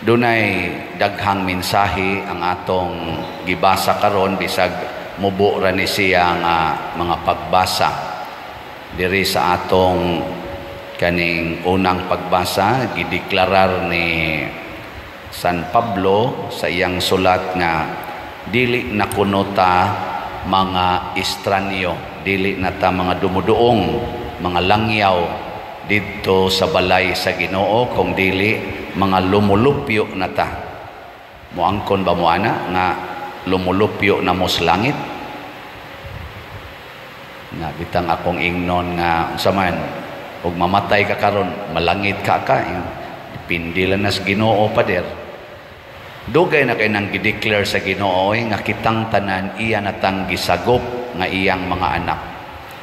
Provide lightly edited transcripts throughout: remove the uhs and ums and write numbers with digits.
Dunay daghang mensahe ang atong gibasa karon, bisag mubo ra ni siya nga mga pagbasa. Diri sa atong kaning unang pagbasa, gideklarar ni San Pablo sa iyang sulat nga dili na kuno ta mga estranyo, dili na ta mga dumuduong, mga langyaw didto sa balay sa Ginoo, kung dili mga lumulupyo na ta. Moangkon ba mo ana nga lumulupyo na mo sa langit? Nga bitang akong ingnon nga unsa man ug mamatay ka karon, malangit ka ka? Depende lang na sa Ginoo, pader. Dugay na kay nang gideclare sa Ginoo nga kitang tanan iya natang gisagop nga iyang mga anak.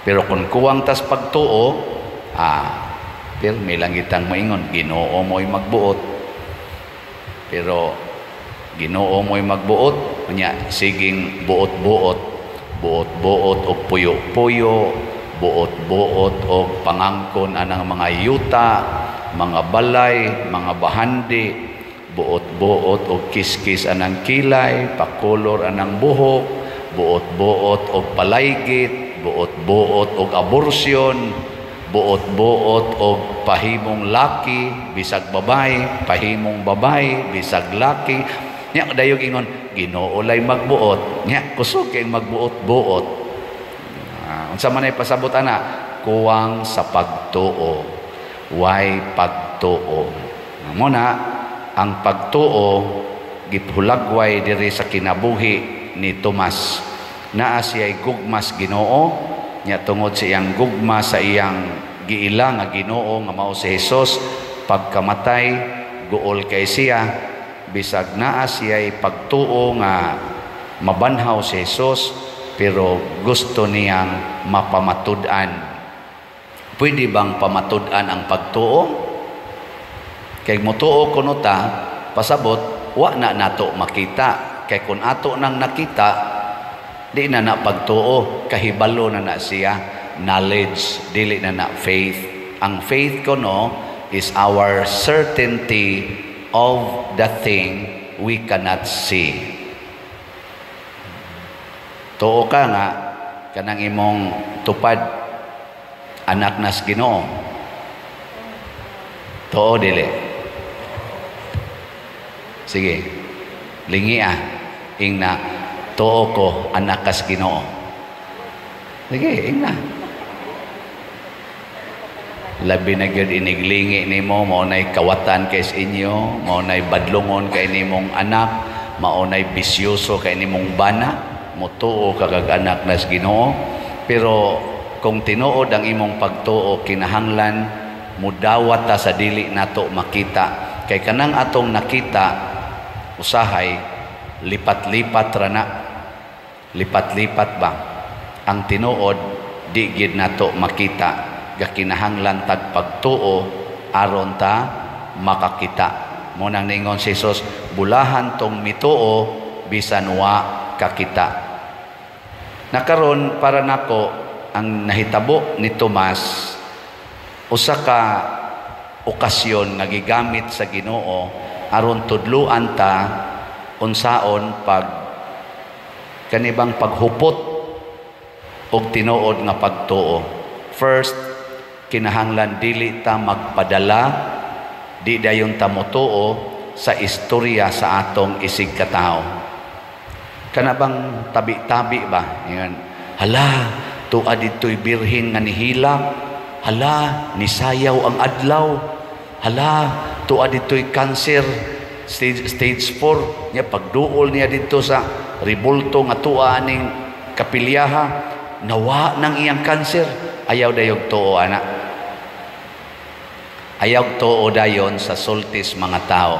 Pero kung kuwang tas pagtuo, pirmi lang kitang moingon, "Ginoo mo'y magbuot." Pero Ginoo mo'y magbuot, unya siging buot-buot, buot-buot og puyo-puyo, buot-buot og pangangkon anang mga yuta, mga balay, mga bahandi, buot-buot og kiskis anang kilay, pakolor anang buhok, buot-buot og palaygit, buot-buot og aborsyon, buot-buot og pahimong laki bisag babae, pahimong babae bisag laki. Nya dayog ingon, "Ginoo lay magbuot." Nya kusog kay magbuot-buot. Unsa man ay pasabot ana? Kuwang sa pagtuo. Way pagtuo. Mo na ang pagtuo gihulagway diri sa kinabuhi ni Tomas. Naa siya'y gugmas Ginoo nya tungod sa iyang gugma sa iyang giila nga Ginoo nga mao si Jesus, pagkamatay guol kay siya, bisag naa siya'y pagtuo nga mabanhaw si Jesus, pero gusto niyang mapamatud-an. Pwede bang pamatud-an ang pagtuo? Kay motuo kuno ta, pasabot wa na nato makita, kay kun ato nang nakita, di na na pagtuo, kahibalo na na siya, knowledge, dili na na faith. Ang faith kuno is our certainty of the thing we cannot see. Tuo ka nga kanang imong tupad anak nas Ginoo? Tuo dili? Sige, lingi ah. Ingna, "Tuo ko anak kas Ginoo." Sige, ingna. Labi na gyud iniglingi nimo, mao nay kawatan kay sa inyo, mao nay badlongon kay nimong anak, mao nay bisyoso kay nimong bana, motuo ka kag anak nas Ginoo. Pero kung tinuod ang imong pagtuo, kinahanglan mudawat ta sa dili nato makita, kay kanang atong nakita usahay lipat-lipat ra na, lipat-lipat ba. Ang tinuod di gid nato makita, gakinahanglan tag pagtuo aron ta makakita. Mo nang ningon si Jesus, "Bulahan tong mituo bisan wa kakita." Nakaron para nako ang nahitabo ni Tomas usa ka okasyon nga gigamit sa Ginoo aron tudluan ta unsaon pag kanibang paghupot og tinuod nga pagtuo. First, kinahanglan dili ta magpadala, di dayon ta motuo sa istorya sa atong isig katao. Kana bang tabi-tabi ba? Yan. "Hala, tuwa didto'y birhen nga nihilak. Hala, nisayaw ang adlaw. Hala, tuwa didto'y cancer stage 4 niya, pagduol niya didto sa ribulto nga tuwa aning kapilyaha, nawa ng iyang cancer." Ayaw dayog tuo ana. Ayaw tuo dayon sa sultis mga tao.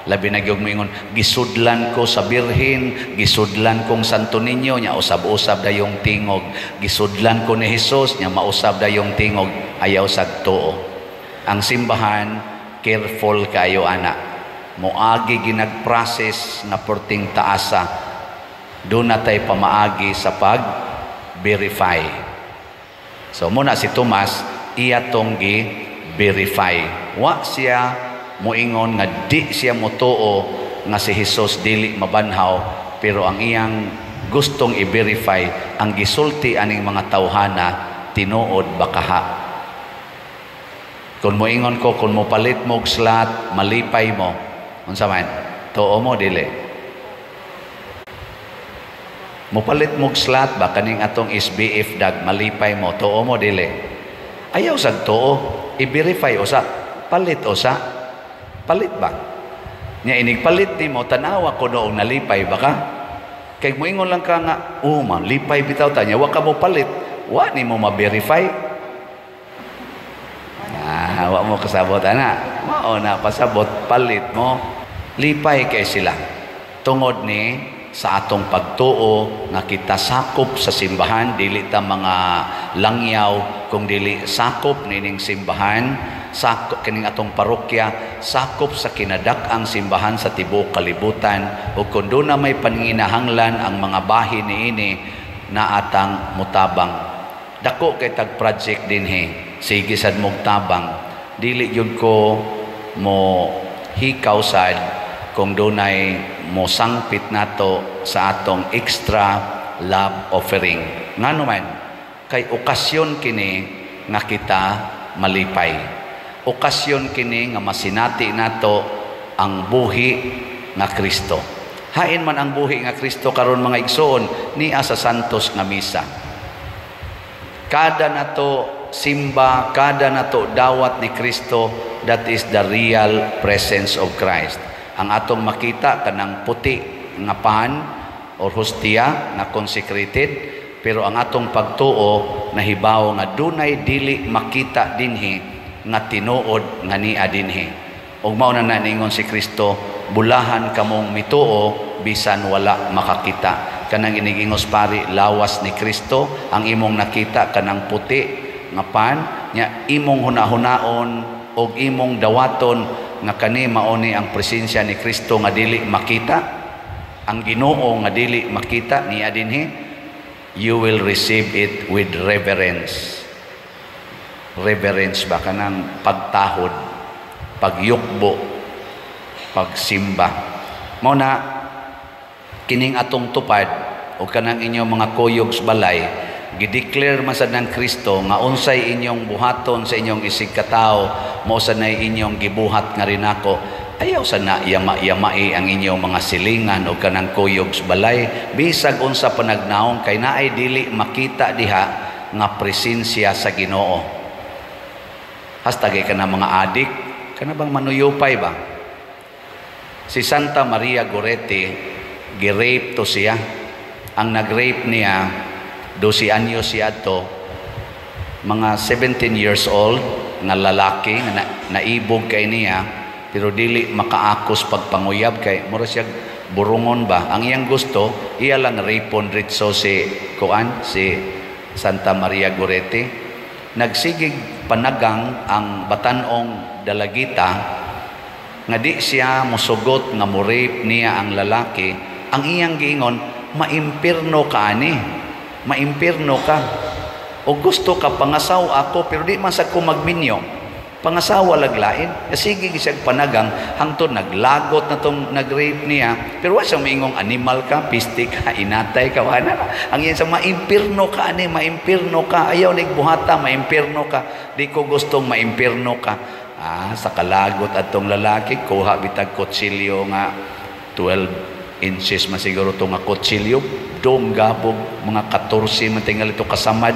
Labi na gyud moingon, "Gisudlan ko sa Birhen, gisudlan kong Santo Niño," nya usab-usab dayong tingog. "Gisudlan ko ni Jesus," nya mausab dayong tingog. Ayaw sad tuo. Ang simbahan careful kayo ana. Moagi ginag-process nga perting taasa. Doon na tay pamaagi sa pag-verify. So muna si Tomas, iya tong gi-verify. Wa siya Moingon nga di siya motuo nga si Jesus dili mabanhaw, pero ang iyang gustong i-verify ang gisulti aning mga tawhana, tinuod ba kaha. Kung moingon ko, kung mopalit mo og slot, malipay mo, unsa man? Tuo mo, dili? Mopalit mo og slot ba, kaning atong SBF dag, malipay mo, tuo mo, dili? Ayaw sag tuo, i-verify usa, palit usa, palit ba? Nya inig palit nimo, tanawa ko noong nalipay ba ka? Kay moingon lang ka nga, "Oh, man, lipay bitaw ta," nya wa ka mo palit, wa nimo ma-verify. Ah, wa mo kasabot ana. Mao na pasabot, palit mo. Lipay kay sila. Tungod ni sa atong pagtuo nga kita sakop sa simbahan, dili ta mga langyaw kung dili sakop nining simbahan, sakop kining atong parokya, sakop sa kinadak-ang simbahan sa tibuok kalibutan. Ug kung duna may panginahanglan ang mga bahin niini, naatang mutabang. Dako kay tag project dinhi, sige sad mog tabang. Dili gyud ko mo hikaw sad kung dunay mo sangpit nato sa atong extra love offering. Ngano man? Kay okasyon kini nga kita malipay. Okasyon kini nga masinati nato ang buhi nga Kristo. Hain man ang buhi nga Kristo karon, mga igsoon? Nia sa Santos nga Misa. Kada nato simba, kada nato dawat ni Kristo, that is the real presence of Christ. Ang atong makita kanang puti nga pan or hostia nga consecrated, pero ang atong pagtuo nahibaw nga dunay dili makita dinhi nga tinuod nga nia dinhi. Ug mao na ningon si Kristo, "Bulahan kamong mituo bisan wala makakita." Kanang inigingos pari, lawas ni Kristo ang imong nakita, kanang puti nga pan nya, imong hunahunaon og imong dawaton nga kani mao ni ang presensya ni Kristo nga dili makita, ang Ginoo nga dili makita niya dinhi. You will receive it with reverence. Reverence ba, kanang pagtahod, pagyukbo, pagsimba. Mao na kining atong tupad o kanang inyong mga kuyog sa balay, gideclare man sad ng Kristo nga unsay inyong buhaton sa inyong isig katawo, mao sad nay inyong gibuhat nga rinako. Ayaw sa na yama-yamai ang inyong mga silingan o kanang kuyog sa balay, bisag unsa panagnaong, kay naay dili makita diha nga presensya sa Ginoo. Hasta kay kana mga adik, kana bang manuyupay ba? Si Santa Maria Goretti, gi-rape to siya. Ang nag-rape niya, 12 anyos siya to, mga 17 years old nga lalaki nga naibog kay niya, pero dili makaakos pagpanguyab kay mura siya burungon ba. Ang iyang gusto, iya lang rapon ritso si kuan, si Santa Maria Goretti. Nagsigig panagang ang batanong dalagita nga di siya mosugot nga mo-rape niya ang lalaki. Ang iyang giingon, "Maimpirno ka ani, maimpirno ka. O gusto ka pangasaw ako, pero di man sa ko magminyo, pangasawa laglain." Sige siya panagang hangtod naglagot na tong nag-rape niya, pero wa siya maingong animal ka, pisti ka, inatay ka, wala na. Ang iyan sa, "Maimpirno ka ani, maimpirno ka, ayaw nigbuhata, maimpirno ka, di ko gustong maimpirno ka." Ah, sa kalagot atong lalaki, kuha bitag kutsilyo nga 12 inches masiguro to nga kutsilyo, dong gabog mga 14 man tingali to kasamad.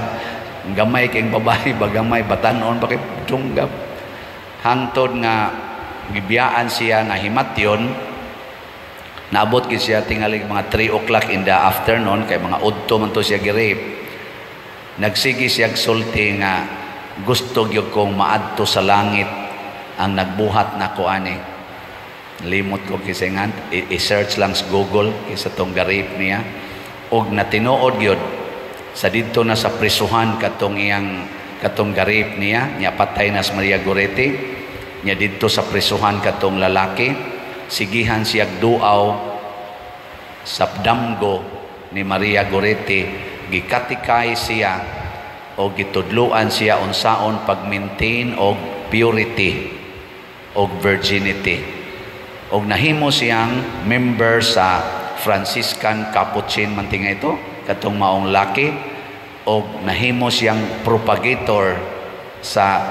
Gamay kay babae ba, gamay batanon pa kay dunggab, hangtod nga gibiyaan siya nga himatyon. Naabot gid siya tingali mga 3 o'clock in the afternoon, kay mga udto man to siya gi-rape. Nagsige siya sulti nga, "Gusto gyud kong maadto sa langit ang nagbuhat nako ani." Limot ko kasi nga, i-search lang sa Google kaysa tong ga-rape niya. Og natinuod gyud sa didto na sa prisuhan katong iyang katong ga-rape niya, niya patay na si Maria Goretti. Niya didto sa prisuhan katong lalaki, sigihan siya duaw sa damgo ni Maria Goretti, gikatikay siya o gitudluan siya unsaon pag-maintain og purity. og virginity. Og nahimo siyang member sa Franciscan Capuchin man tinga ito, katong maong laki, og nahimo siyang propagator sa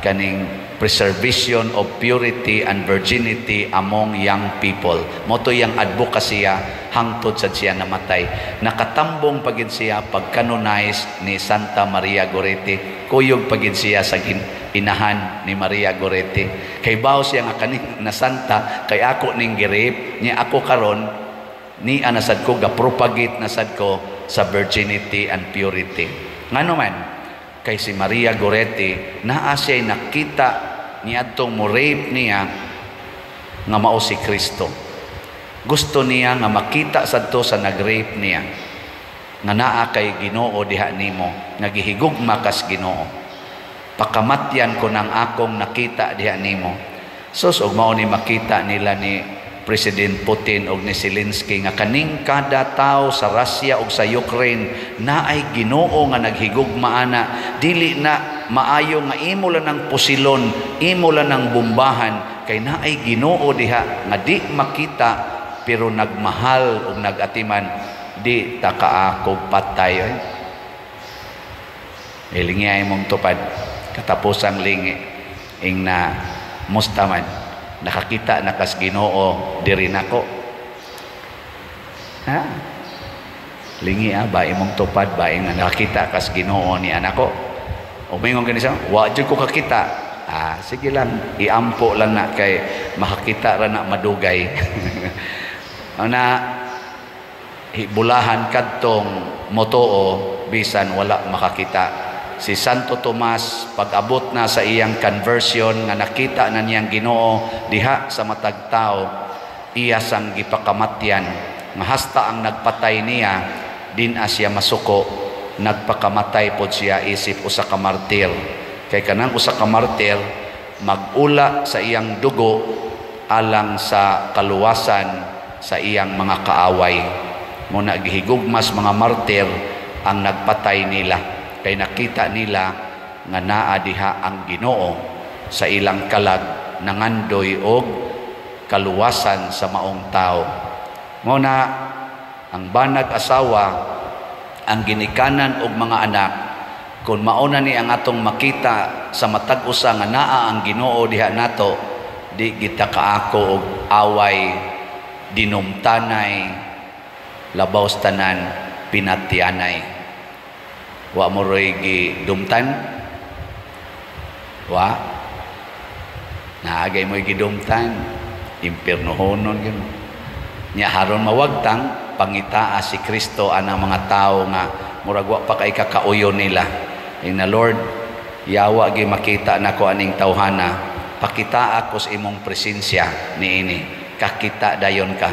kaning preservation of purity and virginity among young people. Mao to iyang advocacy hangtod sad siya namatay. Nakatambong pagid siya pag-canonize ni Santa Maria Goretti. Kuyog pagid siya sa inahan ni Maria Goretti. Kay bawo siya nga kaning na santa kay ako ning gi-rape niya. Ako karon ni anasad ko, ga-propagate na sad ko sa virginity and purity. Ngano man kay si Maria Goretti naa siya nakita niadtong mo rape niya nga mao si Kristo. Gusto niya nga makita sadto sa nag-rape niya nga naa kay Ginoo diha nimo, nga gihigugma kas Ginoo. Pakamatyan ko nang akong nakita diha nimo. Sus, og mao ni makita nila ni President Putin og ni Zelensky nga kaning kada tao sa Russia og sa Ukraine naay Ginoo nga naghigugma ana, dili na maayo nga imo lang ng pusilon, imo lang ng bombahan, kay naay Ginoo diha nga di makita pero nagmahal og nagatiman, di ta kaakog patay oy. Ilingi ay mong tupad katapusang lingi ing na musta man, nakakita na kas Ginoo diri nako, ha? Lingi ah, ba imong tupad ba nga nakakita kas Ginoo ni anako? O mingon gani siya, "Wa jud ko kakita." Ah, sige lang, iampo lang na kay makakita ra na madugay. Na bulahan kadtong motoo bisan wala makakita. Si Santo Tomas, pag-abot na sa iyang conversion nga nakita na niyang Ginoo diha sa matag tao, iya sang gipakamatyan nga hasta ang nagpatay niya din siya masuko, nagpakamatay pod siya isip usa ka martir, kay kanang usa ka martir magula sa iyang dugo alang sa kaluwasan sa iyang mga kaaway. Muna gihigugmas mga martir ang nagpatay nila kay nakita nila nga naa diha ang Ginoo sa ilang kalag, nangandoy og kaluwasan sa maong tao. Mao na ang banag asawa, ang ginikanan og mga anak, kung mauna ni ang atong makita sa matag usa nga naa ang Ginoo diha nato, di kita kaako og away, dinumtanay, labaw sa tanan pinatyanay. Wa mo roy gidumtan? Wa naagay mo gidumtan, impiernohonon gyud nya. Haron mawagtang, pangitaa si Kristo anang mga tao nga murag wa pa kay kakauyon nila. Ing na, "Lord, yawa gi makita nako aning tawhana, pakita ako sa imong presensya niini." Kakita dayon ka.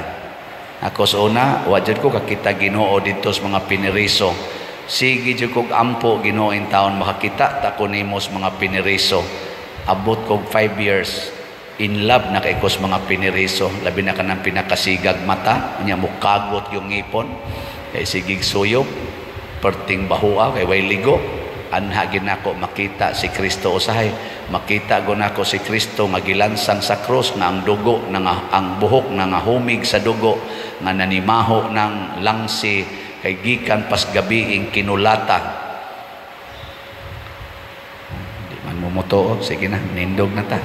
Ako sa una, wa jud ko kakita Ginoo didto sa mga piniriso. Sige jud kog ampo, "Ginoo, in taon makakita ta ko nimo sa mga piniriso." Abot kog 5 years, in love na kay ko sa mga piniriso, labi na kanang pinakasigag mata nya, mukagot yung ngipon kay sigig suyop, perting bahua kay way ligo. Anha ginako makita si Kristo usahay. Makita go nako si Kristo nga gilansang sa krus, nga ang dugo nga ang buhok nga humig sa dugo, nga nanimaho ng langsi kay gikan pas gabiing kinulata. Di man mo mutuo, sige na, nindog na ta.